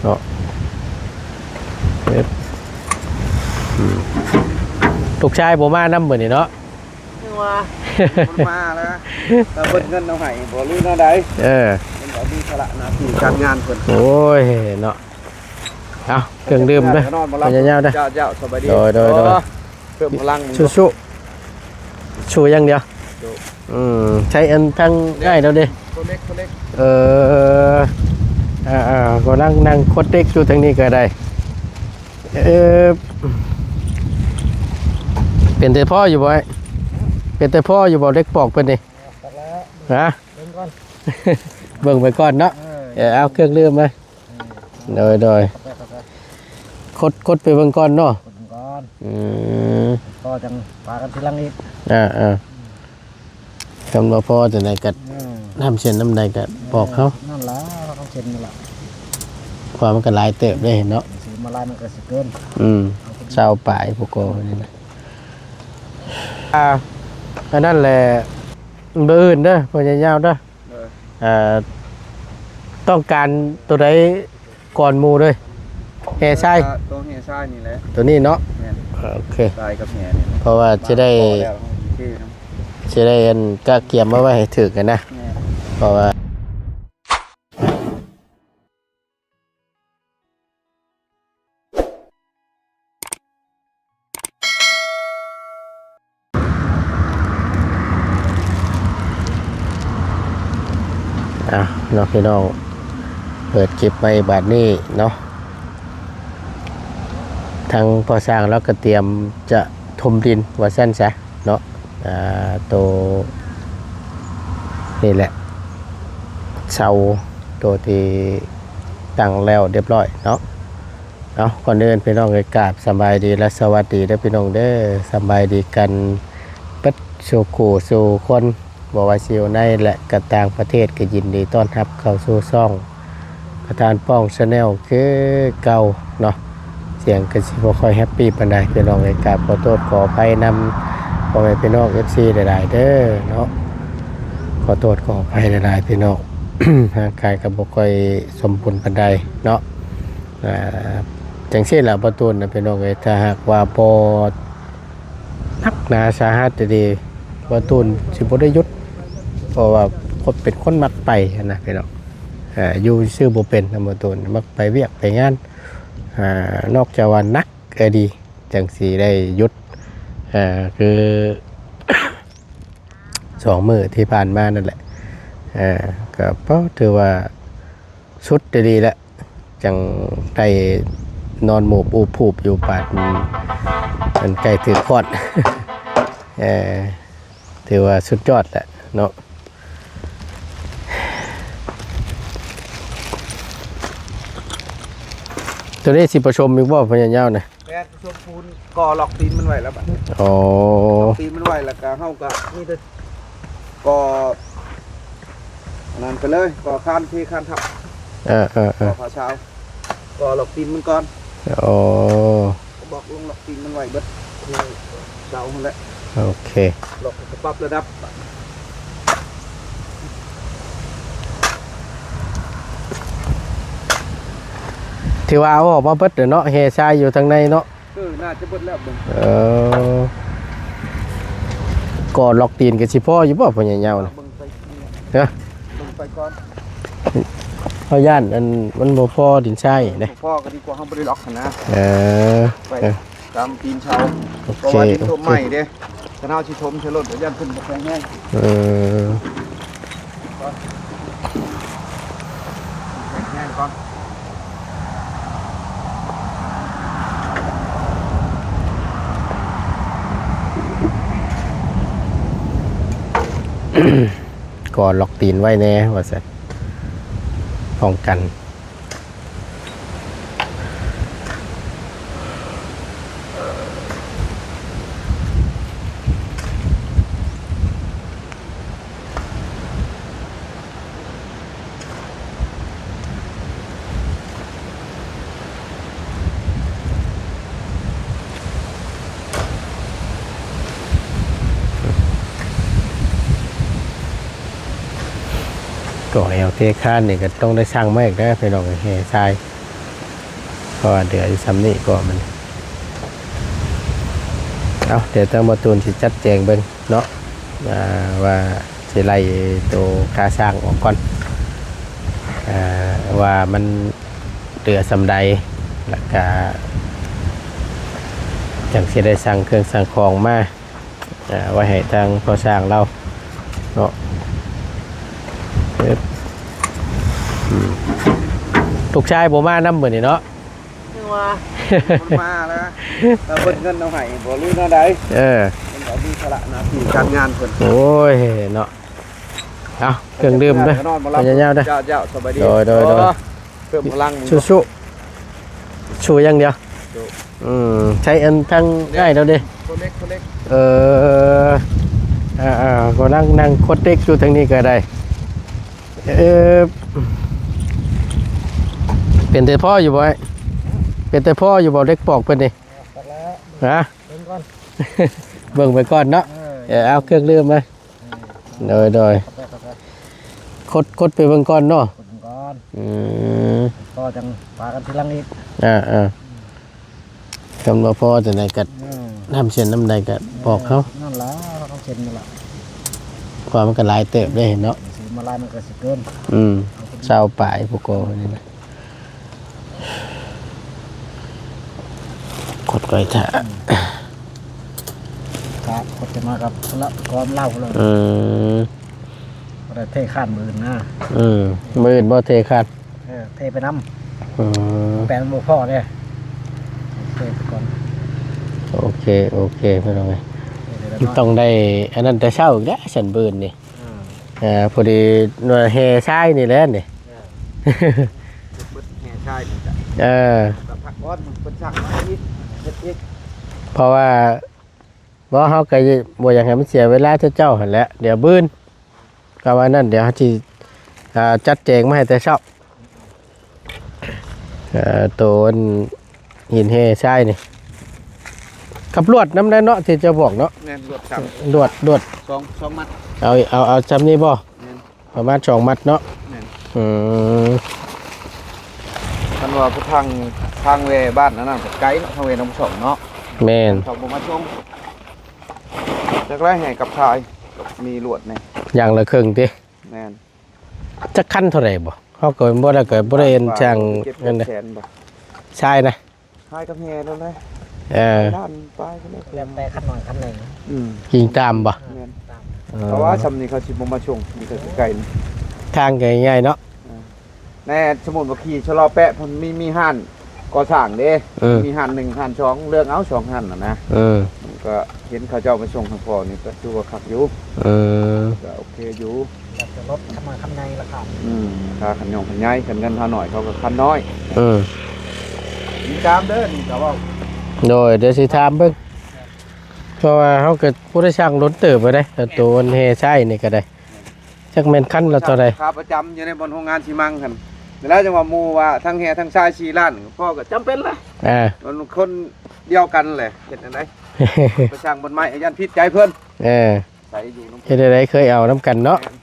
ເນາະ ເອີ ອືມ ລູກຊາຍບໍ່ມານຳມື້ນີ້ເນາະ ຍັງວ່າ ມັນມາແລ້ວ ແລ້ວເບິດເງິນເອົາໃຫ້ບໍ່ ຫຼືແນວໃດ? ເອີ ມັນກໍມີພາລະໜ້າທີ່ການງານເພິ່ນ ໂອ້ຍເນາະ ເອົາ ເຄື່ອງດື່ມເດີ ນອນບໍ່ຫຼັບ ຍາວໆເດີ ເຈົ້າໆ ສະບາຍດີ ໂດຍໆໆ ໂອ້ ເພີ່ມພະລັງ ສູ້ໆ ສູ້ຢ່າງດຽວ ອືມ ໃຊ້ອັນທາງງ່າຍແລ້ວເດ້ ໂຕເລັກ ໂຕເລັກ ເອີ ອ່າໆ ກຳລັງນັ່ງຄົດເຫຼັກຢູ່ທາງນີ້ກໍໄດ້ ເອີ ເປັນແຕ່ພໍຢູ່ບໍ່ອ້າຍ? ເປັນແຕ່ພໍຢູ່ບໍ່ ເຫຼັກປອກເພິ່ນນີ້? ຮະ? ເບິ່ງໄປກ່ອນເນາະ ເອີ ເອົາເຄື່ອງດື່ມມາ ເອີ ໂດຍໆ ໄປໆໆ ຄົດ ຄົດໄປເບິ່ງກ່ອນເນາະ ຄົດເບິ່ງກ່ອນ ອືມ ພໍຈັ່ງວ່າກັນທີຫຼັງອີກ ອ່າໆ ຄັນວ່າພໍຈັ່ງໃດກໍ ອືມ ນຳເຊັ່ນນຳໃດກໍບອກເຮົາ ເອີ ນັ້ນລະ ເຮົາເຊັນນັ້ນລະ ເພາະວ່າມັນກໍຫຼາຍເຕີບເດ້ເນາະ ຊື້ມາຫຼາຍມັນກໍຊິເກີນ ອືມ ຊາວປາຍຜູ້ກໍນີ້ນະ ອ່າ ອັນນັ້ນແຫຼະ ມື້ອື່ນເດີ ພະຍາຍາມເດີ ເອີ ເອີ ຕ້ອງການໂຕໃດກ່ອນໝູ່ເລີຍ? ແຮ່ຊາຍ ໂຕແຮ່ຊາຍນີ້ແຫຼະ ໂຕນີ້ເນາະ ແມ່ນ ໂອເຄ ຊາຍກັບແຮ່ນີ້ ເພາະວ່າຊິໄດ້ ຊິໄດ້ອັນກະກຽມມາໄວ້ໃຫ້ຖືກຫັ້ນນະ ແມ່ນ ເພາະວ່າ ອ່ະເນາະພີ່ນ້ອງ ເປີດຄລິບໃໝ່ບາດນີ້ເນາະ ທາງພໍ່ຊ່າງລາວກໍຕຽມຈະຖົມດິນວ່າຊັ້ນຊະເນາະ ອ່າ ໂຕນີ້ແຫຼະ ເສົາໂຕທີ່ຕັ້ງແລ້ວຮຽບຮ້ອຍເນາະ. ເອົາ ກ່ອນອື່ນພີ່ນ້ອງເອີຍ ກາບສະບາຍດີ ແລະ ສະຫວັດດີເດີພີ່ນ້ອງເດີ ສະບາຍດີກັນເບິດສູ່ຄູ່ສູ່ຄົນ ບໍ່ວ່າຊິຢູ່ໃນ ແລະ ກະຕ່າງປະເທດ ກໍຍິນດີຕ້ອນຮັບເຂົ້າສູ່ຊ່ອງ ປະທານປ້ອງ Channel ຄືເກົ່າເນາະ. ສຽງກໍຊິບໍ່ຄ່ອຍແຮັບປີປານໃດພີ່ນ້ອງເອີຍ ກາບຂໍໂທດຂໍອະໄພນຳພໍ່ແມ່ພີ່ນ້ອງ ເອັຟຊີ ຫຼາຍໆເດີເນາະ ຂໍໂທດຂໍອະໄພຫຼາຍໆພີ່ນ້ອງ ຮ່າງກາຍກໍບໍ່ຄ່ອຍສົມບູນປານໃດເນາະ. ອ່າ ຈັ່ງຊີ້ລະ ບ່າວຕູນນະພີ່ນ້ອງເອີຍ ຖ້າຫາກວ່າບໍ່ໜັກໜາສາຫັດອີ່ຫຼີ ບ່າວຕູນຊິບໍ່ໄດ້ຢຸດ ເພາະວ່າຄົນ ເປັນຄົນມັກໄປຫັ້ນນະພີ່ນ້ອງ ອ່າ ຢູ່ຊື່ບໍ່ເປັນນະ ບ່າວຕູນມັກໄປວຽກໄປງານ ອ່າ ນອກຈາກວ່າໜັກອີ່ຫຼີຈັ່ງຊິໄດ້ຢຸດ ອ່າ ຄືສອງມື້ທີ່ຜ່ານມານັ້ນແຫຼະ ອ່າ ກໍ ໂອ້ ຖືວ່າສຸດອີ່ຫຼີແຫຼະ ຈັ່ງໄດ້ນອນໝູບອູບຜູບຢູ່ ບາດມັນໃກ້ຖືກຄອດ ເອີ ຖືວ່າສຸດຍອດແຫຼະເນາະ. ໂຕນີ້ຊິປະສົມອີກບໍ່ ພະຍາຍາວນະ? ແມ່ນ ປະສົມປູນ ກໍລັອກຕີນມັນໄວ້ແລ້ວບັດນີ້ ອໍ ລັອກຕີນມັນໄວ້ ແລ້ວກະເຮົາກະມີແຕ່ ກໍອັນນັ້ນໄປເລີຍ ກໍຄານເທຄານທັບ ເອີໆໆ ກໍຜ້າຊາວ ກໍລັອກຕີນມັນກ່ອນ ອໍ ກໍບອກລົງລັອກຕີນມັນໄວ້ເບິດ ຄືເສົາຫັ້ນແຫຼະ ໂອເຄ ລັອກກໍປັບລະດັບ ຖືວ່າເອົາອອກມາເບິດແລ້ວເນາະ ແຮ່ຊາຍຢູ່ທາງໃນເນາະ. ເອີ ໜ້າຈະເບິດແລ້ວເບິ່ງ ເອີ ກໍລັອກຕີນກໍຊິພໍຢູ່ບໍ່ ພະຍາຍາວນະ? ເບິ່ງໄປ ຮະ? ເບິ່ງໄປກ່ອນ ເຮົາຢ້ານອັນມັນບໍ່ພໍດິນຊາຍເດ້ ບໍ່ພໍກໍດີກວ່າເຮົາບໍ່ໄດ້ລັອກຫັ້ນນະ ເອີ ໄປ ເອີ ຕາມຕີນເສົາ ໂອເຄ ເພາະວ່າດິນຖົມໃໝ່ເດ້ ໂອເຄ ຄັນເຮົາຊິຖົມໃສ່ລົດ ຢ້ານເພິ່ນບໍ່ແຂງແຮງ ເອີ ແຂງແຮງກ່ອນ ກໍລັອກຕີນໄວ້ແດ່ວ່າຊັ້ນ ປ້ອງກັນ. ກໍແອວເທຄານນີ້ກໍຕ້ອງໄດ້ສັ່ງມາອີກເດີພີ່ນ້ອງເອີຍ ແຮ່ຊາຍ ເພາະວ່າເຫຼືອຢູ່ຊ່ຳນີ້ກໍມັນ ເອົາ ດຽວທາງໝໍຕູນຊິຈັດແຈງເບິ່ງເນາະ ອ່າ ວ່າຊິໄລ່ໂຕຄາຊ້າງອອກກ່ອນ ອ່າ ວ່າມັນເຫຼືອຊ່ຳໃດ ແລ້ວກະຈັ່ງຊິໄດ້ສັ່ງເຄື່ອງສັ່ງຂອງມາ ອ່າ ໄວ້ໃຫ້ທາງພໍ່ຊ່າງລາວເນາະ. ອືມ ລູກຊາຍບໍ່ມານຳມື້ນີ້ເນາະ. ຍັງວ່າ ມັນມາແລ້ວ ແລ້ວເພິ່ນເງິນເອົາໃຫ້ບໍ່ ຫຼືແນວໃດ? ເອີ ເພິ່ນກໍມີພາລະໜ້າທີ່ການງານເພິ່ນ. ໂອ້ຍເນາະ ເອົາ ເຄື່ອງດື່ມເດີ ນອນບໍ່ຫຼັບ ພະຍາຍາມເດີ. ເຈົ້າ ເຈົ້າ ສະບາຍດີ. ໂດຍ ໂດຍ ໂດຍ ເພີ່ມພະລັງ ສູ້ໆ ສູ້ຢ່າງດຽວ. ໂດຍ ອືມ ໃຊ້ອັນທາງອ້າຍລາວເດ້. ຄົນເລັກ ຄົນເລັກ ເອີ ອ່າໆ ກໍນັ່ງ ນັ່ງຄົດເດັກຢູ່ທາງນີ້ກໍໄດ້. ເອີ ເປັນແຕ່ພໍຢູ່ບໍ່ອ້າຍ? ເປັນແຕ່ພໍຢູ່ບໍ່ເດັກປອກເພິ່ນນີ້? ຮະ? ເບິ່ງໄປກ່ອນເນາະ. ເອີ ເອົາເຄື່ອງດື່ມມາ. ໂດຍ ໂດຍ ຄົດ ຄົດໄປເບິ່ງກ່ອນເນາະ. ຄົດເບິ່ງກ່ອນ ອືມ ພໍຈັ່ງວ່າກັນທີຫຼັງອີກ. ອ່າໆ ຄັນວ່າພໍຈັ່ງໃດກໍ ເອີ ນຳເສັ້ນນຳໃດກໍບອກເຮົາ. ເອີ ນັ້ນລະ ເຮົາເຊັນນັ້ນລະ ເພາະວ່າມັນກໍຫຼາຍເຕີບເດ້ເນາະ. ຊື້ມາຫຼາຍມັນກໍຊິເກີນ ອືມ ຊາວປາຍຜູ້ກໍນີ້ນະ. ກົດໄວ້ຖ້າ ອືມ ຖ້າກົດຈະມາກັບລະກອມເລົ່າເລີຍ. ອືມ ບໍ່ໄດ້ເທຄານມື້ອື່ນນະ. ອືມ ມື້ອື່ນບໍ່ເທຄານ? ເອີ ເທໄປນຳ. ອືມ ແປງບໍ່ພໍເດ້ ເທໄປກ່ອນ. ໂອເຄ ໂອເຄ ພີ່ນ້ອງເອີຍ ເທໄປແລ້ວເນາະ ຕ້ອງໄດ້ອັນນັ້ນແຕ່ເຊົ້າອີກແລ້ວຊັ້ນມື້ອື່ນນີ້. ອ່າ ເອີ ພໍດີວ່າແຫ່ຊາຍນີ້ແຫຼະນີ້. ເອີ ເບິດແຫ່ຊາຍນີ້ກະ ເອີ ກໍພັກຜ່ອນ ເພິ່ນສັ່ງມາອີກ ເຮັດອີກ. ເພາະວ່າ ບໍ່ ເຮົາກໍບໍ່ຢາກໃຫ້ມັນເສຍເວລາເຈົ້າ ເຈົ້າຫັ້ນແຫຼະ. ດຽວມື້ອື່ນ ກໍວ່ານັ້ນ ດຽວເຮົາຊິ ອ່າ ຈັດແຈງມາໃຫ້ແຕ່ເຊົ້າ. ເອີ ໂຕອັນຫີນແຮ່ຊາຍນີ້ ກັບລວດນຳໄດ້ເນາະ ທີ່ເຈົ້າບອກເນາະ. ແມ່ນ ລວດສາມ ລວດ ລວດສອງ ສອງມັດ. ເອົາ ເອົາ ເອົາຊ່ຳນີ້ບໍ່? ແມ່ນ ປະມານສອງມັດເນາະ. ແມ່ນ ອືມ ຄັນວ່າໄປທາງ ທາງແວ່ບ້ານອັນນັ້ນກໍໄກເນາະ ທາງແວ່ໜອງສອງເນາະ. ແມ່ນ ເຂົາບໍ່ມາສົ່ງ ຈັກໄດ້ໃຫ້ກັບຂາຍ ມີລວດແດ່ ຢ່າງລະເຄິ່ງຕິ. ແມ່ນ ຈັກຄັນເທົ່າໃດບໍ່? ເຮົາກໍບໍ່ໄດ້ ກໍບໍ່ໄດ້ເອັນຊ່າງເງິນເດ້ ຊາຍນະ ຂາຍກັບແຮ່ໂລດເລີຍ. ເອີ ລ້ານປາຍກໍແລ້ວ ແລ້ວແຕ່ຄັນໜ້ອຍຄັນໃຫຍ່ ອືມ ຍິງຕາມບໍ່? ແມ່ນ ເອີ ເພາະວ່າຊ່ຳນີ້ເຂົາຊິບໍ່ມາສົ່ງ ນີ້ກໍໃກ້ໆ ນີ້ ທາງກໍງ່າຍເນາະ. ເອີ ແນ່ ສົມມຸດວ່າຂີ່ຊະລໍແປະ ເພິ່ນມີ ມີຮ້ານກໍ່ສ້າງເດ້ ອືມ ມີຮ້ານໜຶ່ງ ຮ້ານສອງ ເລືອກເອົາສອງຮ້ານຫັ້ນນະ. ອືມ ມັນກໍເຫັນເຂົາເຈົ້າໄປສົ່ງໃຫ້ພໍ່ນີ້ ກໍຖືວ່າຄັກຢູ່. ອືມ ກໍໂອເຄຢູ່ ແລ້ວແຕ່ລົດຄັນນ້ອຍຄັນໃຫຍ່ລາຄາ. ອືມ ລາຄາຄັນຍ່ອງຄັນໃຫຍ່ ຄັນເງິນເຮົາໜ້ອຍ ເຂົາກໍຄັນນ້ອຍ. ອືມ ຕິດຕາມເດີ ນີ້ກໍເວົ້າ ໂດຍ ດຽວຊິຖາມເບິ່ງ ເພາະວ່າເຮົາກໍບໍ່ໄດ້ຊ່າງດົນເຕີບແລ້ວເດ້ ໂຕອັນແຮ່ຊາຍນີ້ກໍໄດ້. ຈັກແມ່ນຄັນລະເທົ່າໃດ? ຄ່າປະຈຳຢູ່ໃນບ່ອນໂຮງງານຊີມັງຫັ້ນ ແລ້ວຈັ່ງວ່າໝູ່ວ່າທັງແຮ່ທັງຊາຍສີ່ລ້ານ ພໍ່ກໍຈຳເປັນລະ. ອ່າ ມັນຄົນດຽວກັນແຫຼະ ເຮັດແນວໃດ? ໄປສ້າງບ່ອນໃໝ່ ຢ້ານຜິດໃຈເພິ່ນ. ເອີ ໃສ່ຢູ່ນຳ ເຮັດແນວໃດ ເຄີຍເອົານຳກັນເນາະ. ແມ່ນ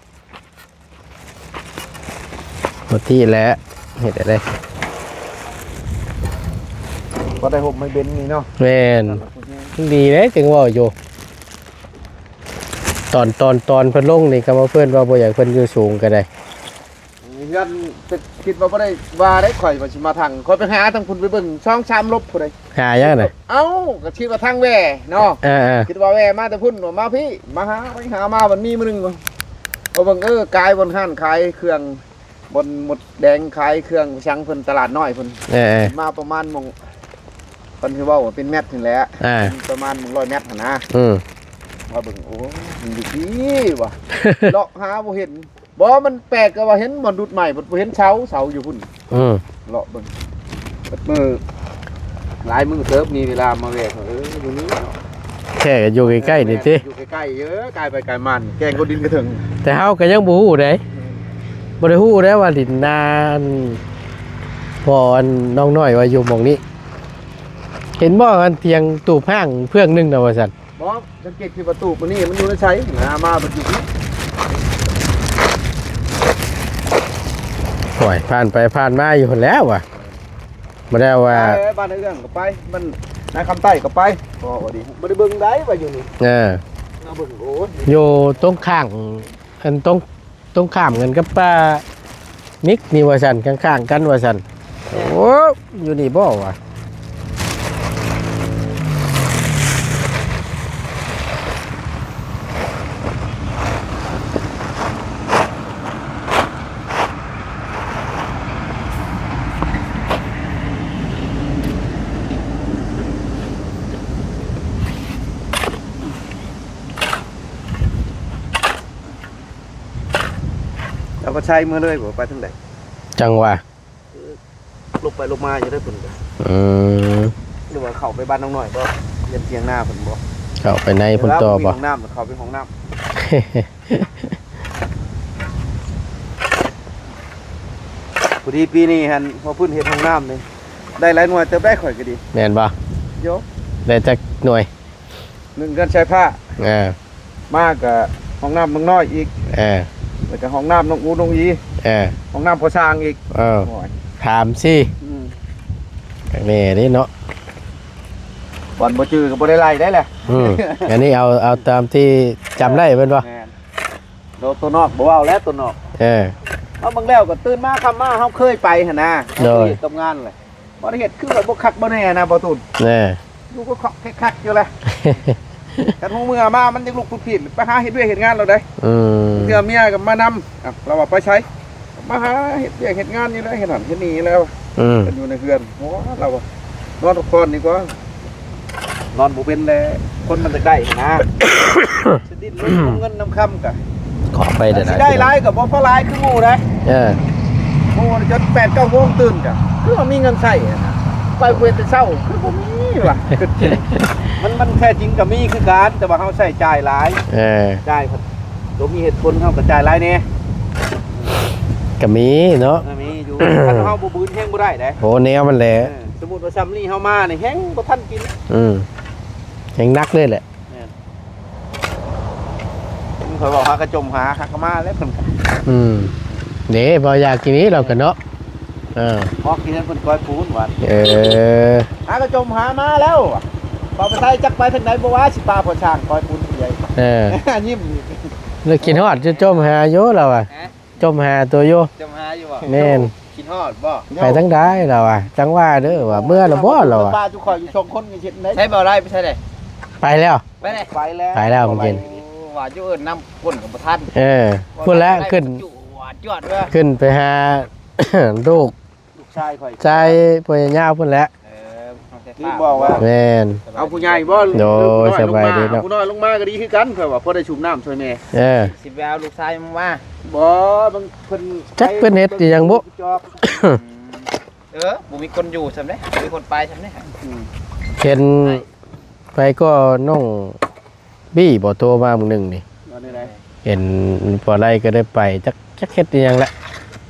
ປົກກະຕິແຫຼະ ເຮັດແນວໃດ ພໍໄດ້ຮົ່ມໄມ້ເບັນນີ້ເນາະ. ແມ່ນ ດີເດ້ ຈຶ່ງເວົ້າຢູ່ ຕອນ ຕອນ ຕອນເພິ່ນລົງນີ້ກໍມາເພິ່ນວ່າບໍ່ຢາກເພິ່ນຢູ່ສູງກໍໄດ້. ເຮືອນ ຄິດວ່າບໍ່ໄດ້ວ່າໄດ້ ຂ້ອຍວ່າຊິມາທາງ ຂ້ອຍໄປຫາທາງພຸ້ນ ໄປເບິ່ງສອງສາມລົບພຸ້ນເດ້. ຫາຫຍັງນະ? ເອົ້າ ກໍຄິດວ່າທາງແວ່ເນາະ. ເອີໆ ຄິດວ່າແວ່ມາແຕ່ພຸ້ນ ວ່າມາພີ້ ມາຫາໄປຫາມາ ມັນມີມື້ໜຶ່ງ ເອົາເບິ່ງ ເອີ ກາຍບ່ອນຮ້ານຂາຍເຄື່ອງ ບ່ອນມົດແດງຂາຍເຄື່ອງສັງເພິ່ນ ຕະຫຼາດນ້ອຍເພິ່ນ. ເອີໆ ມາປະມານໝ່ອງ ເພິ່ນຊິເວົ້າວ່າເປັນແມັດຫັ້ນແຫຼະ. ອ່າ ປະມານໝ່ອງຮ້ອຍແມັດຫັ້ນນະ. ອືມ ມາເບິ່ງ ໂອ້ຍ ມັນຢູ່ພີ້ວ່າ ເລາະຫາບໍ່ເຫັນ. ບໍ່ ມັນແປກກໍວ່າເຫັນບ່ອນດຸດໄມ້ ບໍ່ເຫັນເສົາ ເສົາຢູ່ພຸ້ນ. ອືມ ເລາະເບິ່ງ ເບິດມື້ ຫຼາຍມື້ເຕີບ ມີເວລາມາແວ່ ເອີ ຢູ່ນີ້ເນາະ. ແຄ່ຢູ່ໃກ້ໆນີ້ຕິ ຢູ່ໃກ້ໆ ເອີ ກາຍໄປກາຍມາ ແກ່ງກົດດິນກະເຖິງ. ແຕ່ເຮົາກໍຍັງບໍ່ຮູ້ເດ້ ອືມ ບໍ່ໄດ້ຮູ້ເດ້ວ່າດິນນາ ອັນ ພໍ່ອັນນ້ອງນ້ອຍວ່າຢູ່ໝ່ອງນີ້. ເຫັນບໍ່ ອັນທຽງຕູບຮ້າງເຟືອງໜຶ່ງນະວ່າຊັ້ນ. ບໍ່ ສັງເກດທີ່ປະຕູມື້ນີ້ມັນຢູ່ໃນໃສ ຫາມາມັນຢູ່ທີ່ ໂອ້ຍ ຜ່ານໄປຜ່ານມາຢູ່ຫັ້ນແຫຼະວ່າ. ບໍ່ໄດ້ວ່າ ເອີ ບ້ານເອື້ອງກໍໄປ ບ້ານນາຄຳໃຕ້ກໍໄປ ກໍດີ ບໍ່ໄດ້ເບິ່ງໄດ້ວ່າຢູ່ນີ້ ເອີ ມາເບິ່ງ ໂອ້ຍ ຢູ່ຕົງຂ້າງ ອັນຕົງ ຕົງຂ້າມກັນກັບປ້າມິກນີ້ວ່າຊັ້ນ ຂ້າງໆກັນວ່າຊັ້ນ ໂອ້ ຢູ່ນີ້ບໍ່ວະ? ເອົາບໍ່ໃຊ້ເມືອເລີຍບໍ່ ໄປທາງໃດ? ຈັ່ງຫວະ ເອີ ລົງໄປລົງມາຢູ່ເດ້ເພິ່ນກໍ ອືມ ຫຼືວ່າເຂົ້າໄປບ້ານນ້ອງນ້ອຍບໍ່ ເຮືອນຖຽງນາເພິ່ນບໍ່? ເຂົ້າໄປໃນພຸ້ນຕໍ່ບໍ່? ເວລາບໍ່ມີຫ້ອງນ້ຳ ເຂົ້າໄປຫ້ອງນ້ຳ ພໍດີປີນີ້ຫັ້ນ ພໍ່ພື້ນເຮັດຫ້ອງນ້ຳນີ້ ໄດ້ຫຼາຍໜ່ວຍເຕີບໄດ໋ ຂ້ອຍກໍດີ ແມ່ນບໍ່? ໂຢ ໄດ້ຈັກໜ່ວຍ? ໜຶ່ງເຮືອນໃຊ້ຜ້າ ເອີ ມາກະຫ້ອງນ້ຳນ້ອງນ້ອຍອີກ ເອີ ແລ້ວກະຫ້ອງນ້ຳນ້ອງອູນ້ອງອີ ເອີ ຫ້ອງນ້ຳພໍ່ຊ່າງອີກ ເອີ ໂອ້ຍ ຖາມຊິ ອືມ ແມ່ເດ້ເນາະ ບ່ອນບໍ່ຈື່ກໍບໍ່ໄດ້ໄລ່ໄດ້ແຫຼະ ອືມ ອັນນີ້ເອົາ ເອົາຕາມທີ່ຈຳໄດ້ແມ່ນບໍ່? ແມ່ນ ໂຕ ໂຕນອກບໍ່ເວົ້າແລ້ວ ໂຕນອກ ເອີ ເອົາເບິ່ງແລ້ວກໍຕື່ນມາຄ່ຳມາ ເຮົາເຄີຍໄປຫັ້ນນາ ໂດຍ ເຮົາເຮັດກັບງານແຫຼະ ບໍ່ໄດ້ເຮັດ ຄືວ່າບໍ່ຄັກບໍ່ແນ່ນະ ບໍ່ຕູນ ແນ່ ຢູ່ກໍເຄາະຄັກໆຢູ່ແຫຼະ ຄັນຫົວເມືອມາ ມັນຍັງລຸກພຸດພີດ ໄປຫາເຮັດວຽກເຮັດງານແລ້ວເດ້ ອືມ ເທື່ອເມຍກໍມານຳ ລາວວ່າໄປໃສ ມາຫາເຮັດວຽກເຮັດງານນີ້ແຫຼະ ເຮັດຫັ້ນເຮັດນີ້ແລ້ວ ອືມ ເພິ່ນຢູ່ໃນເຮືອນ ໂອ້ ລາວວ່ານອນພັກຜ່ອນດີກວ່າ ນອນບໍ່ເປັນແລ້ວ ຄົນມັນຢາກໄດ້ຫັ້ນນະ ຊິດີ້ນລົນນຳເງິນນຳຄຳກະ ຂໍໄປເດີ ຊິໄດ້ຫຼາຍກໍບໍ່ພໍຫຼາຍຄືໝູ່ໃດ ເອີ ໝູ່ຈົນແປດເກົ້າໂມງຕື່ນກະ ຄືວ່າມີເງິນໃຊ້ຫັ້ນນະ ຂ້ອຍເຮັດແຕ່ເຊົ້າຄືບໍ່ມີວ່າ ມັນ ມັນແທ້ຈິງກໍມີຄືກັນ ແຕ່ວ່າເຮົາໃຊ້ຈ່າຍຫຼາຍ ເອີ ຈ່າຍ ໂຕມີເຫດຜົນເຮົາກໍຈ່າຍຫຼາຍແດ່ ກໍມີເນາະ ກໍມີຢູ່ ຄັນເຮົາບໍ່ບືນແຮງບໍ່ໄດ້ເດ້ ໂອ້ ແນວມັນແຫຼະ ເອີ ສົມມຸດວ່າຊ່ຳນີ້ເຮົາມານີ້ແຮງບໍ່ທັນກິນ ອືມ ແຮງໜັກເລີຍແຫຼະ ແມ່ນ ຂ້ອຍເວົ້າຫາກະຈົ່ມຫາ ຫາກະມາແລ້ວເພິ່ນ ອືມ ເດ້ ບໍ່ຢາກກິນນີ້ລາວກະເນາະ ເອີ ພໍກິນເພິ່ນກ້ອຍປູນວ່າ ເອີ ຫາກະຈົ່ມຫາມາແລ້ວ ບໍ່ໄປໃສຈັກໄປທາງໃດບໍ່ວ່າ ຊິປາພໍ່ຊ່າງກ້ອຍປູນຜູ້ໃຫຍ່ ເອີ ຍິ້ມ ແລ້ວຄິດຮອດ ຈົ່ມຫາຢູ່ລາວວ່າ ຮະ? ຈົ່ມຫາຕົວຢູ່ ຈົ່ມຫາຢູ່ບໍ່? ແມ່ນ ຄິດຮອດບໍ່? ໄປທາງໃດລາວວ່າ ຈັ່ງວ່າເດີວ່າ ເມືອລະບໍ່ລາວວ່າ ປາຈຸຂ້ອຍຢູ່ສອງຄົນກໍເຮັດໄດ້ ໃສບໍ່ໄດ້ໄປໃສເດ້? ໄປແລ້ວ ໄປແລ້ວ ໄປແລ້ວ ໄປແລ້ວມື້ກີ້ ໂອ້ ວ່າຢູ່ເອີ້ນນຳຄົນກໍບໍ່ທັນ ເອີ ພຸ້ນແຫຼະ ຂຶ້ນ ຈວດເດີ ຂຶ້ນໄປຫາລູກ ລູກຊາຍຂ້ອຍ ຊາຍພໍ່ໃຫຍ່ຍາວພຸ້ນແຫຼະ ເອີ ທີ່ບອກວ່າ ແມ່ນ ເອົາຜູ້ໃຫຍ່ບໍ່ ໂດຍ ສະບາຍດີເນາະ ຜູ້ນ້ອຍລົງມາກໍດີຄືກັນ ຂ້ອຍວ່າ ພໍໄດ້ສູບນ້ຳຊ່ວຍແມ່ ເອີ ຊິໄປເອົາລູກຊາຍມາ ບໍ່ ບາງ ເພິ່ນ ຈັກເພິ່ນເຮັດອີ່ຫຍັງບຸ ຈອບ ເອີ ບໍ່ມີຄົນຢູ່ຊ່ຳເດ້ ບໍ່ມີຄົນໄປຊ່ຳເດ້ ອືມ ເຫັນ ໃຜກໍນ້ອງບີບໍ່ໂທມາມື້ໜຶ່ງນີ້ ວ່າແນວໃດ ເຫັນບໍ່ໄດ້ກໍໄດ້ໄປ ຈັກ ຈັກເຮັດອີ່ຫຍັງລະ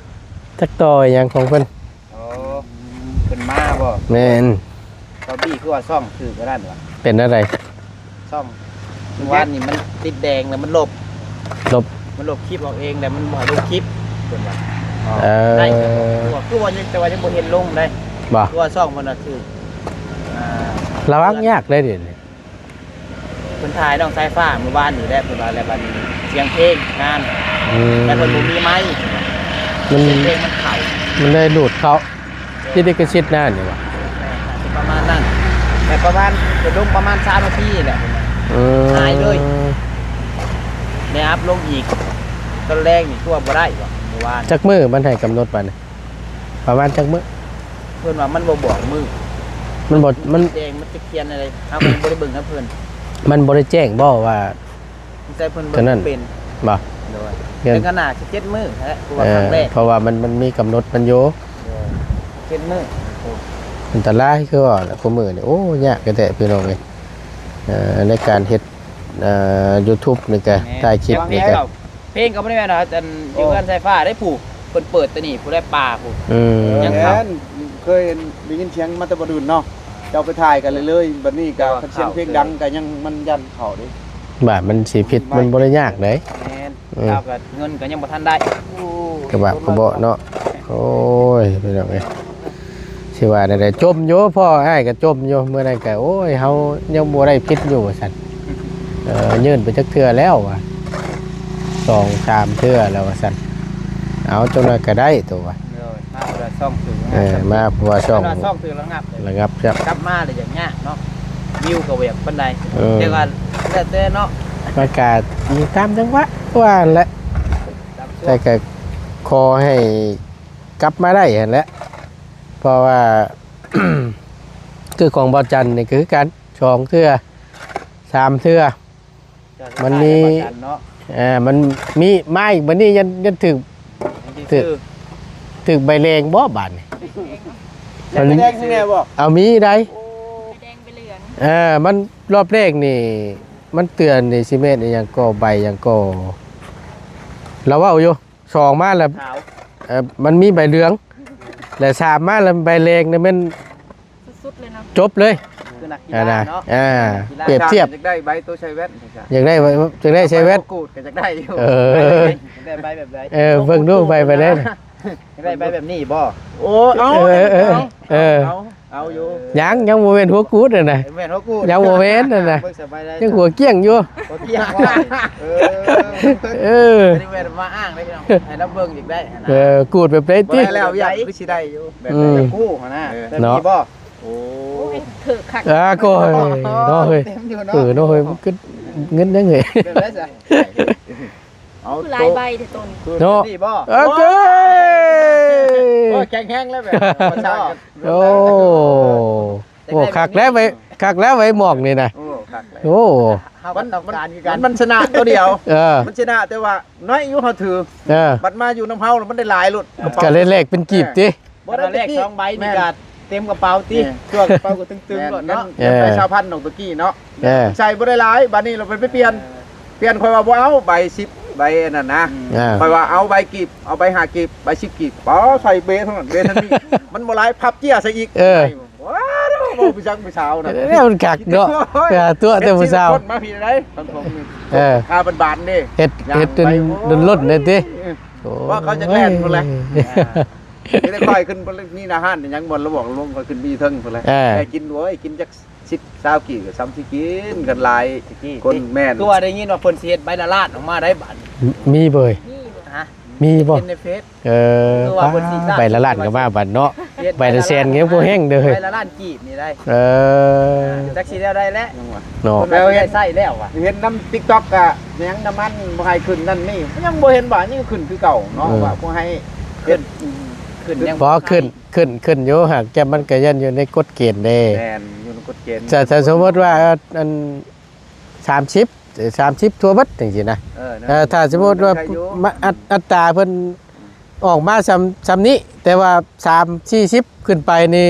ຈັກຕໍ່ອີ່ຫຍັງຂອງເພິ່ນ ໂອ້ ເພິ່ນມາບໍ່? ແມ່ນ ບ່າວບີຄືວ່າຊ່ອງຖືກອັນນັ້ນຫວາ ເປັນແນວໃດ? ຊ່ອງ ວານນີ້ມັນຕິດແດງແລ້ວມັນລົບ ລົບ ມັນລົບຄລິບອອກເອງ ແລ້ວມັນບໍ່ໃຫ້ລົບຄລິບ ເພິ່ນວ່າ ເອີ ໄດ້ ຄືວ່າຍັງ ແຕ່ວ່າຍັງບໍ່ເຫັນລົງເດ້ ບໍ່ ຄືວ່າຊ່ອງເພິ່ນນະຖືກ ອ່າ ລະວັງຍາກເດ້ດຽວນີ້ ເພິ່ນຖ່າຍນ້ອງສາຍຟ້າມື້ວານນີ້ແຫຼະ ເພິ່ນວ່າ ແລ້ວບັດນີ້ສຽງເພງງານ ອືມ ແຕ່ເພິ່ນບໍ່ມີໄມ ມັນ ສຽງເພງມັນເຂົ້າ ມັນເລີຍດູດເຂົ້າ ຕິດລິຂະສິດນະນີ້ຫວາ ແມ່ນ ອາດຈະປະມານນັ້ນ ແຕ່ປະມານ ຈະລົງປະມານສາມນາທີແຫຼະ ອືມ ຫາຍເລີຍ ແນວອັບລົງອີກ ຕອນແລງນີ້ຄືວ່າບໍ່ໄດ້ຫວາ ມື້ວານ ຈັກມື້ມັນໃຫ້ກຳນົດບາດນີ້ ປະມານຈັກມື້? ເພິ່ນວ່າມັນບໍ່ບອກມື້ ມັນບໍ່ ມັນ ແຈ້ງ ມັນຈະຂຽນໃນໃດ ເຮົາກໍຍັງບໍ່ໄດ້ເບິ່ງນຳເພິ່ນ ມັນບໍ່ໄດ້ແຈ້ງບໍ່ວ່າ ແຕ່ເພິ່ນເບິ່ງເປັນ ບໍ່ ໂດຍ ແຕ່ກໍໜ້າຈະເຈັດມື້ແຫຼະ ເພາະວ່າ ເອີ ຄັ້ງແລກ ເພາະວ່າມັນ ມັນມີກຳນົດມັນຢູ່ ໂດຍ ເຈັດມື້ ໂອ້ ອັນຕະລາຍຄືວ່າແຫຼະ ຄູ່ມື້ນີ້ ໂອ້ ຍາກແທ້ໆ ພີ່ນ້ອງເອີຍ ເອີ ໃນການເຮັດ ເອີ ຢູທູບນີ້ກະ ແມ່ນ ຖ່າຍຄລິບນີ້ກະ ແຕ່ວ່າແມ່ນ ເພງກໍບໍ່ໄດ້ແມ່ນດອກ ອັນ ຢູ່ເຮືອນສາຍຟ້າໄດ້ຜູ້ ເພິ່ນເປີດແຕ່ນີ້ ຜູ້ໃດປ່າຜູ້ ອືມ ຍັງເຂົ້າ ແມ່ນ ເຄີຍໄດ້ຍິນສຽງມາແຕ່ບໍ່ດົນເນາະ ເຈົ້າໄປຖ່າຍກັນເລື້ອຍໆ ບັດນີ້ກໍ ແຕ່ວ່າ ຄັນສຽງເພງດັງກໍຍັງ ມັນຢ້ານເຂົ້າເດ້ ບາດມັນຊິຜິດ ມັນບໍ່ໄດ້ຍາກໃດ ແມ່ນ ເອີ ລາວກໍເງິນກໍຍັງບໍ່ທັນໄດ້ ໂອ້ ກະບາບກະເບາະເນາະ ໂອ້ຍ ພີ່ນ້ອງເອີຍ ຊິວ່າແນວໃດ ຈົ່ມຢູ່ ພໍ່ອ້າຍກໍຈົ່ມຢູ່ ມື້ນັ້ນກໍ ໂອ້ຍ ເຮົາຍັງບໍ່ໄດ້ຜິດຢູ່ ວ່າຊັ້ນ. ເອີ ຍື່ນໄປຈັກເທື່ອແລ້ວ ວ່າ ສອງສາມເທື່ອແລ້ວ ວ່າຊັ້ນ. ເອົາ ຈັກໜ້ອຍກໍໄດ້ໂຕວ່າ ໂດຍ ມາຜູ້ລະສອງເທື່ອ ເອີ ມາຜູ້ລະສອງ ເພິ່ນວ່າສອງເທື່ອລະງັບເລີຍ ລະງັບ ກັບມາລະຍັງຍາກເນາະ ວິວກໍບໍ່ຢາກປານໃດ. ເອີ ແຕ່ວ່າແລ້ວແຕ່ເນາະ ມັນກໍຢູ່ຕາມຈັງຫວະວ່າຫັ້ນແຫຼະ ຕາມຊ່ວງ ແຕ່ກໍຂໍໃຫ້ກັບມາໄດ້ຫັ້ນແຫຼະ ເພາະວ່າ ຄືຂອງບ່າວຈັນນີ້ກໍຄືກັນ ສອງເທື່ອ ສາມເທື່ອ ມັນມີ ເອີ ມັນມີມາອີກ ບັດນີ້ຍັງ ຍັງຖືກ ຖືກ ຖືກໃບແດງບໍ່ບາດນີ້? ໃບແດງຄືແນ່ບໍ່? ເອົາ ມີໄດ໋ ໂອ້ ໃບແດງໃບເຫຼືອງ ເອີ ມັນ ຮອບແລກນີ້ ມັນເຕືອນນີ້ ຊິແມ່ນອີ່ຫຍັງກໍ ໃບຫຍັງກໍ ລາວເວົ້າຢູ່ ສອງມາແລ້ວ ຂາວ ເອີ ມັນມີໃບເຫຼືອງ ແລະ ສາມມາແລ້ວໃບແດງນີ້ແມ່ນ ສຸດໆເລີຍເນາະ ຈົບເລີຍ ຄືນັກກິລາເນາະ ອ່າ ປຽບທຽບ ຢາກໄດ້ໃບໂຕໃສ່ແວ່ນ ຢາກໄດ້ ຢາກໄດ້ໃສ່ແວ່ນ ໃບກູດກໍຢາກໄດ້ຢູ່ ເອີ ຢາກໄດ້ໃບແບບໃດ? ເອີ ເບິ່ງດູໃບ ໃບໃດ ຢາກໄດ້ໃບແບບນີ້ບໍ່? ໂອ້ ເອົາ ເອີ ເອີ ເອີ ເອົາ ເອົາຢູ່ ຍັງ ຍັງບໍ່ແມ່ນຫົວກູດຫັ້ນນະ ແມ່ນຫົວກູດ ຍັງບໍ່ແມ່ນຫັ້ນນະ ເບິ່ງສະບາຍໃດ ຍັງຫົວກ້ຽງຢູ່ ຫົວກ້ຽງ ເອີ ເອີ ບໍ່ໄດ້ແມ່ນມາອ້າງເດ້ພີ່ນ້ອງ ໃຫ້ລາວເບິ່ງອີກໄດ້ຫັ້ນນະ ເອີ ກູດແບບໃດຕິ ບໍ່ໄດ້ແລ້ວ ຢາກຄືຊິໄດ້ຢູ່ ແບບໃດ ອືມ ຢາກກູ້ຫັ້ນນະ ເອີ ແບບນີ້ບໍ່? ໂອ້ ໂອ້ຍ ຖືກຄັກ ອ່າ ກໍເນາະເຮີ້ຍ ເຕັມຢູ່ເນາະ ເອີເນາະເຮີ້ຍ ມັນຄືເງິນຫຍັງເຮີ້ຍ ແບບໃດຊະ? ເອົາ ຄືຫຼາຍໃບແທ້ຕົວນີ້ ເນາະ ຄືແບບນີ້ບໍ່? ເອີ ໂອ້ຍ ໂອ້ຍ ແຂງແຮງແລ້ວແບບ ໂອ້ ໂອ້ ຄັກແລ້ວໄວ ຄັກແລ້ວໄວໝອກນີ້ນະ ໂອ້ ຄັກແລ້ວ ໂອ້ ເຮົາກໍຕ້ອງການຄືກັນ ມັນ ມັນຊະນະຕົວດຽວ ເອີ ມັນຊະນະ ແຕ່ວ່ານ້ອຍຢູ່ເຮົາຖື ເອີ ບັດມາຢູ່ນຳເຮົາແລ້ວມັນໄດ້ຫຼາຍໂລດ ກໍໄດ້ແລກເປັນກີບຕິ ບໍ່ໄດ້ແລກສອງໃບນີ້ກໍເຕັມກະເປົາຕິ ເອີ ເຄື່ອງກະເປົາກໍຕຶງໆໂລດເນາະ ເອີ ໄປຊາວພັນດອກຕະກີ້ເນາະ ເອີ ໃສ່ບໍ່ໄດ້ຫຼາຍ ບາດນີ້ລາວໄປປ່ຽນ ປ່ຽນ ຂ້ອຍວ່າບໍ່ເອົາໃບສິບໃບອັນນັ້ນນະ ອືມ ເອີ ຂ້ອຍວ່າເອົາໃບກີບ ເອົາໃບຫ້າກີບ ໃບສິບກີບ ປາ ໃສ່ເບເທົ່ານັ້ນ ເບເທົ່ານີ້ ມັນບໍ່ຫຼາຍ ພັບເຈ້ຍໃສ່ອີກ ເອີ ວ້າວ ເວົ້າຜູ້ຈັກຜູ້ສາວນະ ເອີ ມັນຄັກເນາະ ໂອ້ຍ ໄປຫາຕົວະແຕ່ຜູ້ສາວ ຄົນມາພີ້ໄດ໋ ສັງຄົມນີ້ ເອີ ຄ່າບານໆເດ້ ເຮັດ ເຮັດຈົນລົ້ນໆເດ້ຕິ ເອີ ໂອ້ຍ ວ່າເຂົາຈະແລ່ນພຸ້ນແຫຼະ ມີແຕ່ຂ້ອຍຂຶ້ນ ມີນາຮ້ານຫຍັງບ່ອນລະບອກລວງ ຂ້ອຍຂຶ້ນໄປຢູ່ເທິງພຸ້ນແຫຼະ ເອີ ໄດ້ກິນ ໂອ້ຍ ກິນຈັກສິບ ຊາວກີບ ສ່ຳຊິກິນກັນຫຼາຍ ຕະກີ້ ຄົນ ຕິ ແມ່ນ ຄືວ່າໄດ້ຍິນວ່າເພິ່ນຊິເຮັດໃບລະລ້ານອອກມາໄດ້ບາດນີ້ ມີເບີຍ ຮະ ມີບໍ່? ເຫັນໃນເຟສ ເອີ ຄືວ່າເພິ່ນຊິ ໃບລະລ້ານກໍມາບັດເນາະ ເຮັດໃບລະແສນກໍຍັງບໍ່ແຮງເດີ ໃບລະລ້ານກີບນີ້ໄດ໋ ເອີ ຈັກຊິແນວໃດແຫຼະ ເນາະ ເພິ່ນວ່າຊິໄດ້ໃຊ້ແລ້ວວ່າ ເຫັນນຳຕິກຕັອກກະຫຍັງ ນ້ຳມັນບໍ່ໃຫ້ຂຶ້ນນັ້ນນີ້ ຍັງບໍ່ເຫັນວ່າຍັງຂຶ້ນຄືເກົ່າເນາະ ເອີ ວ່າບໍ່ໃຫ້ເຮັດ ຂຶ້ນ ຂຶ້ນຍັງ ບໍ່ຂຶ້ນ ຂຶ້ນ ຂຶ້ນຢູ່ ຫາກແຕ່ມັນກໍຍັງຢູ່ໃນກົດເກນເດ້ ແມ່ນ ຢູ່ໃນກົດເກນ ແຕ່ຖ້າສົມມຸດວ່າ ອັນ ສາມສິບ ເອີ ສາມສິບທົ່ວເບິດຈັ່ງຊີ້ນະ ເອີ ເອີ ຖ້າສົມມຸດວ່າ ມັນໃຊ້ຢູ່ ມາ ອັດ ອັດຕາເພິ່ນອອກມາສ່ຳ ສ່ຳນີ້ ແຕ່ວ່າສາມສີ່ສິບຂຶ້ນໄປນີ້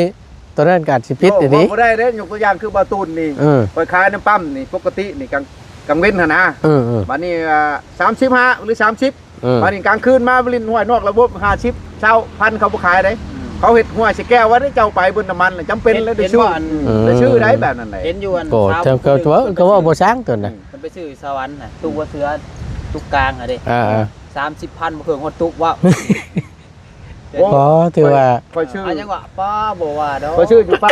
ຕົວນັ້ນກໍອາດຊິຜິດອີ່ຫຼີ ບໍ່ໄດ້ເດ້ ຍົກຕົວຢ່າງຄືບ່າວຕູນນີ້ ເອີ ຂ້ອຍຂາຍນ້ຳປ້ຳນີ້ ປົກກະຕິນີ້ ກາງ ກາງເວັນຫັ້ນນະ ເອີໆ ບາດນີ້ ອ່າ ສາມສິບຫ້າ ຫຼື ສາມສິບ ເອີ ບາດນີ້ກາງຄືນມາຫຼິ້ນຫ້ວຍນອກລະບົບ ຫ້າສິບ ຊາວພັນ ເຂົາບໍ່ຂາຍເດ້ ອືມ ເຂົາເຮັດຫ້ວຍໃສ່ແກ້ວໄວ້ເດ້ ເຈົ້າໄປເບິດນ້ຳມັນ ຈຳເປັນແລ້ວໄດ້ຊື້ ເຫັນບໍ່ ອັນ ອືມ ໄດ້ຊື້ໄດ້ແບບນັ້ນແຫຼະ ເຫັນຢູ່ ອັນ ກໍ ສາວ ເຂົາ ເຂົາເວົ້າ ເຂົາເວົ້າບໍ່ຊ່າງຕົວນະ ເພິ່ນໄປຊື້ສະຫວັນນະ ຕູ້ຫົວເສືອ ຕຸກກາງຫັ້ນເດ້ ອ່າໆ ສາມສິບພັນ ບໍ່ເຄິ່ງຮອດຕຸກ ວ້າວ ໂອ້ ກໍຖືວ່າ ຂ້ອຍ ຂ້ອຍຊື້ ອັນຫຍັງວະ ປ້າ ບໍ່ວ່າດອກ ຂ້ອຍຊື້ຢູ່ປ້ຳ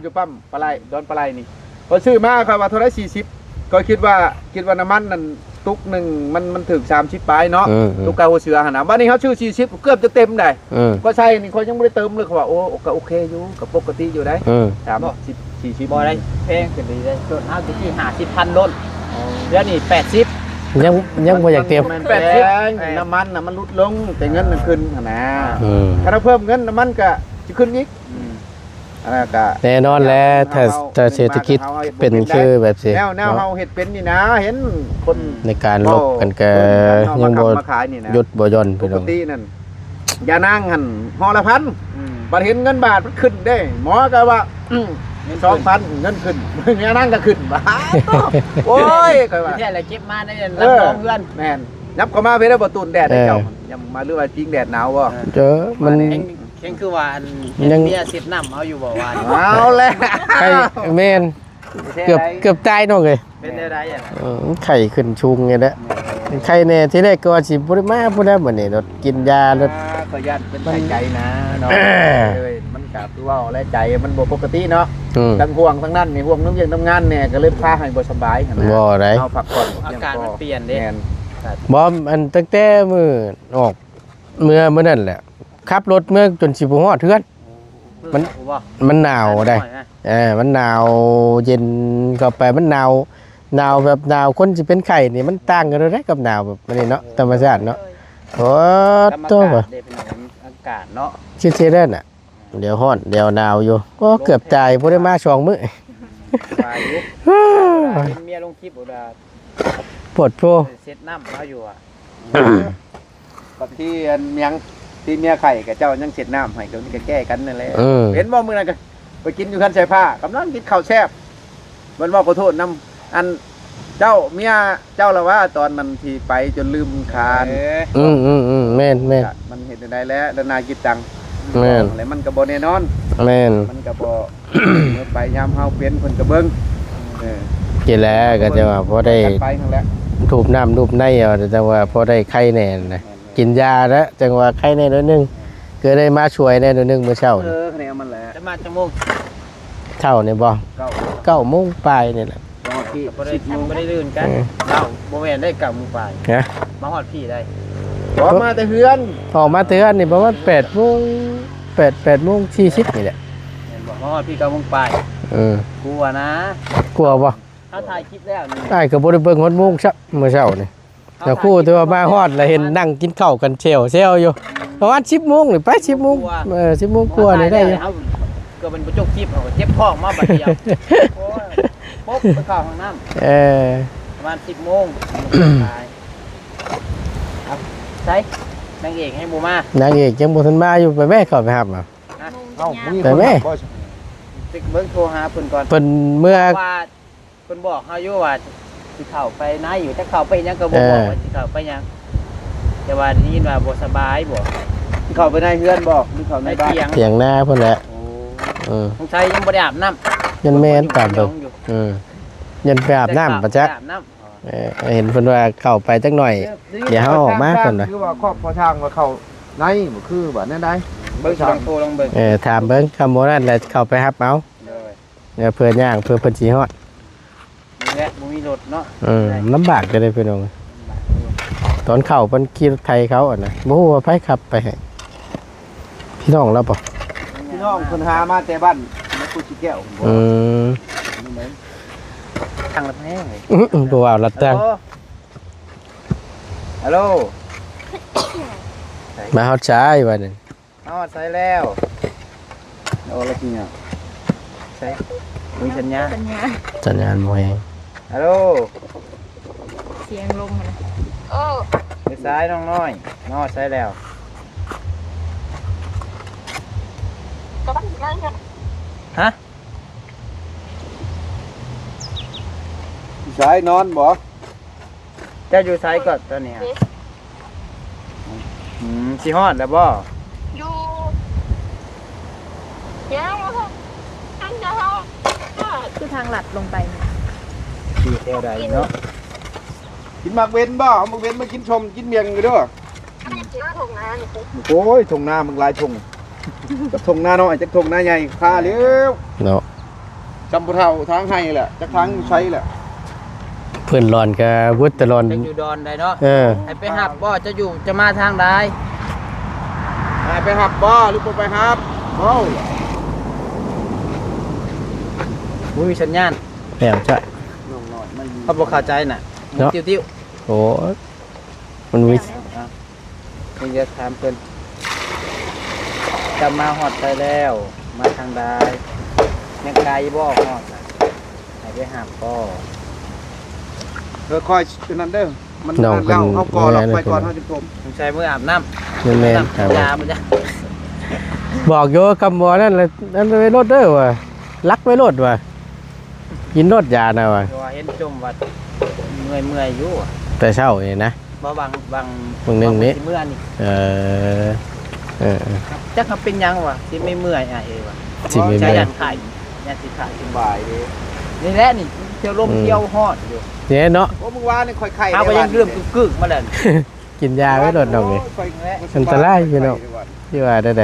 ຢູ່ປ້ຳປາໄລ ດອນປາໄລນີ້ ຂ້ອຍຊື້ມາ ຂ້ອຍວ່າເທົ່າໃດ ສີ່ສິບ ຂ້ອຍຄິດວ່າ ຄິດວ່ານ້ຳມັນນັ້ນຕຸກໜຶ່ງ ມັນ ມັນຖືກສາມສິບປາຍເນາະ ເອີໆ ຕຸກກາຫົວເສືອຫັ້ນນະ ບາດນີ້ເຮົາຊື້ສີ່ສິບ ເກືອບຈະເຕັມໄດ໋ ເອີ ຂ້ອຍໃສ່ນີ້ ຂ້ອຍຍັງບໍ່ໄດ້ເຕີມເລີຍ ເຂົາວ່າ ໂອ້ ກໍໂອເຄຢູ່ ກໍປົກກະຕິຢູ່ໄດ໋ ເອີ ສາມສິບ ສີ່ສິບ ບໍ່ໄດ້ແພງຂຶ້ນດີເດ້ ລົດເຮົາແຕ່ກີ້ຫ້າສິບພັນໂລດ ອໍ ດຽວນີ້ແປດສິບ ຍັງ ຍັງບໍ່ຢາກເຕັມ ແມ່ນແພງ ແພງ ນ້ຳມັນນະມັນຫຼຸດລົງ ແຕ່ເງິນມັນຂຶ້ນຫັ້ນນະ ເອີ ຄັນເຮົາເພີ່ມເງິນ ນ້ຳມັນກໍຊິຂຶ້ນອີກ ອືມ ອັນນັ້ນກະ ແນ່ນອນແຫຼະ ຖ້າ ຖ້າເສດຖະກິດເປັນຄືແບບຊີ້ ແນວ ແນວເຮົາເຮັດເປັນນີ້ນະ ເຫັນຄົນ ໃນການລົບກັນກະຍັງບໍ່ຢຸດບໍ່ຢ່ອນ ປົກກະຕິນັ້ນ ຢານາງຫັ້ນຫໍ່ລະພັນ ອືມ ບັດເຫັນເງິນບາດມັນຂຶ້ນເດ້ ໝໍກໍວ່າ ອືມ ສອງພັນ ເງິນຂຶ້ນ ຢານາງກໍຂຶ້ນ ບາດ ໂອ້ຍ ຂ້ອຍວ່າ ແທ້ແຫຼະ ເກັບມາໃນ ເອີ ລຳນອງເຮືອນ ແມ່ນ ຍັບເຂົ້າມາພີ້ເດີ ບໍ່ຕູນແດດໃຫ້ເຈົ້າ ເອີ ຍັບມາ ຫຼືວ່າຈິງແດດໜາວບໍ່? ເອີ ມັນ ແຮງຄືວ່າອັນ ຍັງ ເມຍເຊັດນ້ຳເຮົາຢູ່ບໍ່ວ່ານີ້ ເອົາແລ້ວ ໄຂ້ ແມ່ນ ເກືອບ ເກືອບຕາຍນ້ອງເອີຍ ເປັນແນວໃດອະ ເອີ ໄຂ້ຂຶ້ນສູງນີ້ແຫຼະ ໄຂ້ແດ່ ທີແລກກໍວ່າຊິບໍ່ໄດ້ມາພຸ້ນແຫຼະ ມື້ນີ້ລົດກິນຢາລົດ ອ່າ ກໍຢ້ານເປັນໄຂ້ໃຈນະເນາະ ເອີຍ ມັນ ກໍຄືເວົ້າແຫຼະ ໃຈມັນບໍ່ປົກກະຕິເນາະ. ອືມ ທັງຫ່ວງທັງນັ້ນນີ້ ຫ່ວງນຳວຽກນຳງານແດ່ ກໍເລີຍພາໃຫ້ບໍ່ສະບາຍຫັ້ນນະ. ບໍ່ໄດ້ ເຮົາພັກຜ່ອນບໍ່ພຽງພໍ. ອາກາດມັນປ່ຽນເດ້. ແມ່ນ ບໍ່ ອັນຕັ້ງແຕ່ມື້ອອກ ເມື່ອ ມື້ນັ້ນແຫຼະ ຂັບລົດເມືອຈົນຊິບໍ່ຮອດເຮືອນ. ມັນ ມັນໜາວໃດ໋. ເອີ ມັນໜາວເຢັນເຂົ້າໄປ ມັນໜາວ ໜາວແບບໜາວຄົນຊິເປັນໄຂ້ນີ້ ມັນຕ່າງກັນເລີຍເດ້ກັບໜາວແບບນີ້ເນາະ ທຳມະຊາດເນາະ. ໂອ້ ທຳມະຊາດເດ້ ເປັນອາກາດເນາະ ຊິເສຍແລ້ວນະ. ດຽວຮ້ອນດຽວໜາວຢູ່. ໂອ້ ເກືອບຕາຍ ບໍ່ໄດ້ມາສອງມື້. ວ່າຢູ່ ເຫັນເມຍລົງຄລິບ ໂອດາ ໂພດໂພ ເຊັດນ້ຳມາຢູ່ອະ. ບັດທີ່ອັນຫຍັງ ທີ່ເມຍໄຂ້ ກະເຈົ້າຍັງເຊັດນ້ຳໃຫ້ ກໍມີກະແກ້ກັນນັ້ນແຫຼະ. ເອີ ເຫັນບໍ່ ມື້ນັ້ນກະໄປກິນຢູ່ເຮືອນສາຍຟ້າ ກຳລັງກິນເຂົ້າແຊບ ມັນເວົ້າຂໍໂທດນຳ ອັນ ເຈົ້າ ເມຍເຈົ້າລະວ່າ ຕອນນັ້ນທີ່ໄປຈົນລືມຄານ. ເອີ ອືມໆໆ ແມ່ນໆ ມັນເຮັດແນວໃດແຫຼະ ລະນາກິດຕັງ. ແມ່ນ ແລ້ວມັນກໍບໍ່ແນ່ນອນ. ແມ່ນ ມັນກໍບໍ່ ເມື່ອໄປຍາມເຮົາເປັນເພິ່ນກໍເບິ່ງ. ເອີ ນີ້ແຫຼະ ກໍຈັ່ງວ່າພໍໄດ້ ໄປຫັ້ນແຫຼະ ສູບນ້ຳສູບໃນເອົາ ຈັ່ງວ່າພໍໄດ້ໄຄແດ່ນະ. ແມ່ນໆ ກິນຢາແລ້ວ ຈັ່ງວ່າໄຄແດ່ໜ້ອຍໜຶ່ງ ແມ່ນ ກໍໄດ້ມາຊ່ວຍແດ່ໜ້ອຍໜຶ່ງມື້ເຊົ້າ. ເອີ ຄະແນນມັນແຫຼະ. ຈະມາຈັກໂມງ? ເຊົ້ານີ້ບໍ່? ເກົ້າ ເກົ້າໂມງປາຍນີ້ແຫຼະ. ມາຮອດພີ້ ສິບໂມງ ບໍ່ໄດ້ລື່ນກັນ. ເອີ ເອົ້າ ບໍ່ແມ່ນໄດ້ ເກົ້າໂມງປາຍ ຮະ ມາຮອດພີ້ໄດ້. ອອກມາແຕ່ເຮືອນ ອອກມາແຕ່ເຮືອນນີ້ປະມານແປດໂມງ ແປດ ແປດໂມງສີ່ສິບນີ້ແຫຼະ. ແມ່ນບໍ່? ມາຮອດພີ້ເກົ້າໂມງປາຍ. ເອີ ກົວນະ. ກົວບໍ່? ເຮົາຖ່າຍຄລິບແລ້ວນີ້ ອ້າຍກໍບໍ່ໄດ້ເບິ່ງຮອດໂມງຊະ ມື້ເຊົ້ານີ້. ແລ້ວຄູ່ແຕ່ວ່າມາຮອດແລ້ວເຫັນນັ່ງກິນເຂົ້າກັນແຊວໆຢູ່ ປະມານສິບໂມງນີ້ໄປ ສິບໂມງກວ່າ ເອີ ສິບໂມງກວ່ານີ້ໄດ້ຢູ່. ເຮົາເກືອບເປັນບໍ່ຈົບຄລິບ ເຮົາກໍເຈັບທ້ອງມາບາດດຽວ. ໂອ້ຍ ປົບໄປເຂົ້າຫ້ອງນ້ຳ. ເອີ ປະມານສິບໂມງ. ຕາຍ ໃສນາງເອກຍັງບໍ່ມາ? ນາງເອກຍັງບໍ່ທັນມາຢູ່. ໄປແມ້ ເຂົ້າໄປຮັບ. ເອົ້າ ມີຄົນຮັບບໍ່? ເບິ່ງໂທຫາເພິ່ນກ່ອນ. ເພິ່ນເມືອ ເພິ່ນບອກເຮົາຢູ່ວ່າຊິເຂົ້າໄປໃນຢູ່ ຈັກເຂົ້າໄປເຮັດຫຍັງກໍບໍ່ບອກ ເອີ ວ່າຊິເຂົ້າໄປຫຍັງ. ແຕ່ວ່າໄດ້ຍິນວ່າບໍ່ສະບາຍບໍ? ຊິເຂົ້າໄປໃນເຮືອນບໍ ຫຼືເຂົ້າໃນບ້ານ? ຖຽງນາພຸ້ນແຫຼະ. ໂອ້ ເອີ ສົງໄສຍັງບໍ່ໄດ້ອາບນ້ຳ. ຍັງແມ່ນຕາມເບິ່ງ. ເອີ ຍັງໄປອາບນ້ຳປະຈັກ. ເອີ ເຫັນເພິ່ນວ່າເຂົ້າໄປຈັກໜ້ອຍ ດຽວເຮົາອອກມາເພິ່ນວ່າ. ຄືວ່າຄອບພໍ່ຊ່າງວ່າເຂົ້າໃນບໍ່ ຄືວ່າແນວໃດ? ເບິ່ງ ລອງໂທລອງເບິ່ງ. ເອີ ຖາມເບິ່ງ ຄຳບໍ່ນັ້ນແຫຼະເຂົ້າໄປຮັບເອົາ. ໂດຍ ເພື່ອຍ່າງ ເພື່ອເພິ່ນຊິຮອດ. ນີ້ແຫຼະ ບໍ່ມີລົດເນາະ. ເອີ ລຳບາກຢູ່ເດ້ພີ່ນ້ອງ. ຕອນເຂົ້າເພິ່ນຂີ່ລົດໄຖເຂົ້າຫັ້ນນະ ບໍ່ຮູ້ວ່າໃຜຂັບໄປໃຫ້. ພີ່ນ້ອງລາວບໍ່? ພີ່ນ້ອງເພິ່ນຫາມາແຕ່ບ້ານແມ່ຄູຊິແກ້ວ. ອືມ ທາງລະແພງເລີຍ. ບໍ່ວ່າລະແພງ. ຮັລໂຫຼ ມາຮອດໃສບາດນີ້? ຮອດໃສແລ້ວ? ໂອ້ ລະຊິຫຍັງ? ໃສ ມີສັນຍານ? ສັນຍານ ສັນຍານບໍ່ແຮງ. ຮັລໂຫຼ ສຽງລົມຫັ້ນນະ. ເອີ ໄປໃສນ້ອງນ້ອຍ? ມາຮອດໃສແລ້ວ? ຮະ? ຢູ່ໃສ ນອນບໍ່? ເຈົ້າຢູ່ໃສເກາະຕອນນີ້? ອືມ ຊິຮອດແລ້ວບໍ່? ຢູ່ ຍັງ ທັນຈະຮອດ ຄືທາງລັດລົງໄປ. ຢູ່ແຖວໃດເນາະ? ກິນໝາກເວັນບໍ່? ເອົາໝາກເວັນມາກິນສົ້ມກິນໝ້ຽງຢູ່ເດີ. ອັນນີ້ຊິມາທົ່ງນານີ້ຕິ? ໂອ້ຍ ທົ່ງນາມັນຫຼາຍທົ່ງ ຈັກທົ່ງນານ້ອຍ ຈັກທົ່ງນາໃຫຍ່ ຄາແລ້ວເນາະ. ຈຳບໍ່ເທົ່າທາງໄຮ່ແຫຼະ ຈັກທາງຢູ່ໃສແຫຼະ. ເພິ່ນຫຼອນກະວຸດຕະຫຼອນ ຈັກຢູ່ດອນໃດເນາະ. ເອີ ໃຫ້ໄປຮັບບໍ່? ຈະຢູ່ ຈະມາທາງໃດ? ໃຫ້ໄປຮັບບໍ່ ຫຼືບໍ່ໄປຮັບ? ເວົ້າ ບໍ່ມີສັນຍານແລ້ວຈ້ະ. ນ້ອງນ້ອຍມາຢູ່ ເຂົາບໍ່ເຂົ້າໃຈນະ ເນາະ ຕິວໆ. ໂອ້ຍ ມັນມີ ເອີ ມີວຽກຖາມເພິ່ນ ຈະມາຮອດໃສແລ້ວ? ມາທາງໃດ? ຍັງໄກບໍ່ຮອດນະ? ໃຫ້ໄປຮັບບໍ່? ເອີ ຄ່ອຍອັນນັ້ນເດີ ມັນ ນ້ອງເພິ່ນ ເຮົາກໍລັບໄປກ່ອນ ເຮົາຈຶ່ງໂທມ. ສົງໄສມື້ອາບນ້ຳ. ແມ່ນໆ ອາບນ້ຳ ກິນຢາບໍ່ຈ້ະ? ບອກຢູ່ ຄຳບໍ່ນັ້ນລະ ນັ້ນໄວ້ໂລດເດີວ່າ ລັກໄວ້ໂລດວ່າ ກິນໂລດຢານະວ່າ. ແຕ່ວ່າເຫັນຈົ່ມວ່າເມື່ອຍໆຢູ່ ແຕ່ເຊົ້ານີ້ນະ. ບໍ່ ບາງ ບາງ ບາງມື້ນີ້ ບາງມື້ຊິເມື່ອນີ້. ເອີ ເອີ ເອີ ຈັກເຮົາເປັນຫຍັງວະ ຊິເມື່ອຍໆ ອ້າຍເອີຍວ່າ. ຊິເມື່ອຍໆ ໃຈຢ້ານໄຂ້ ຢ້ານຊິໄຂ້. ສະບາຍເດ້ ນີ້ແຫຼະນີ້ ທ່ຽວລົມ ອືມ ທ່ຽວຮອດຢູ່ ນີ້ເນາະ. ໂອ້ ມື້ວານນີ້ຂ້ອຍໄຂ້ ເຮົາກໍຍັງດື່ມກຶກໆມາແລ້ວ. ກິນຢາໄວ້ໂລດນ້ອງເອີຍ. ໂອ້ຍ ອັນຕະລາຍພີ່ນ້ອງ ຊິວ່າແນວໃດ?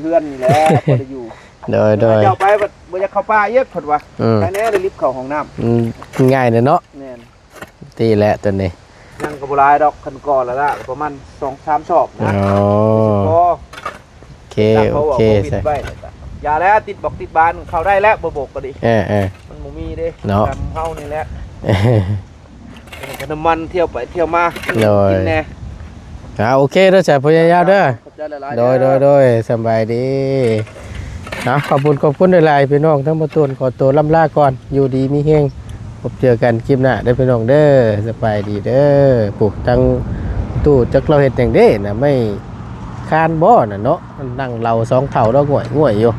ເຮືອນນີ້ແຫຼະ ພໍໄດ້ຢູ່. ໂດຍໆ ເຈົ້າໄປບັດບໍ່ຢາກເຂົ້າປ່າອີກເພິ່ນວ່າ. ອືມ ໄປແດ່ໄດ້ລິບເຂົ້າຫ້ອງນ້ຳ. ອືມ ງ່າຍເດ້ເນາະ. ແມ່ນ. ຕີແຫຼະຕົວນີ້ ຍັງກໍບໍ່ຫຼາຍດອກ ຄັນກໍລະລະປະມານສອງສາມຊອກນະ. ອໍ ໂອເຄ ໂອເຄ ຕິດຕັ້ງເຮົາເວົ້າໂຄວິດໄວ້ແລ້ວກໍ ຢ່າແລ້ວ ຕິດບອກຕິດບານເຂົ້າໄດ້ແລ້ວ ບໍ່ບອກກໍດີ. ເອີໆ ມັນບໍ່ມີເດ້ເນາະ ກຳເຮົານີ້ແຫຼະ ເອີ ກະນ້ຳມັນທ່ຽວໄປທ່ຽວມາ ໂດຍ ກິນແດ່. ອ່າ ໂອເຄເດີ ສາຍພະຍາຍາມເດີ. ຂອບໃຈຫຼາຍໆ ໂດຍ ເດີ ໂດຍ ໂດຍ ສະບາຍດີ. ເອົາ ຂອບຄຸນ ຂອບຄຸນຫຼາຍໆ ພີ່ນ້ອງ ທັງໝົດທຸກຄົນ ຂໍຕົວລ່ຳລາກ່ອນ ຢູ່ດີມີແຮງ ພົບເຈີກັນຄລິບໜ້າເດີພີ່ນ້ອງເດີ. ສະບາຍດີເດີ. ຜູ້ທັງຕູ້ຈັກລາວເຮັດຫຍັງເດ້ນະ ໄມ້ຄານບໍ່ນະເນາະ ນັ່ງເລົ່າສອງເຖົ້າລາວງ່ວຍໆຢູ່.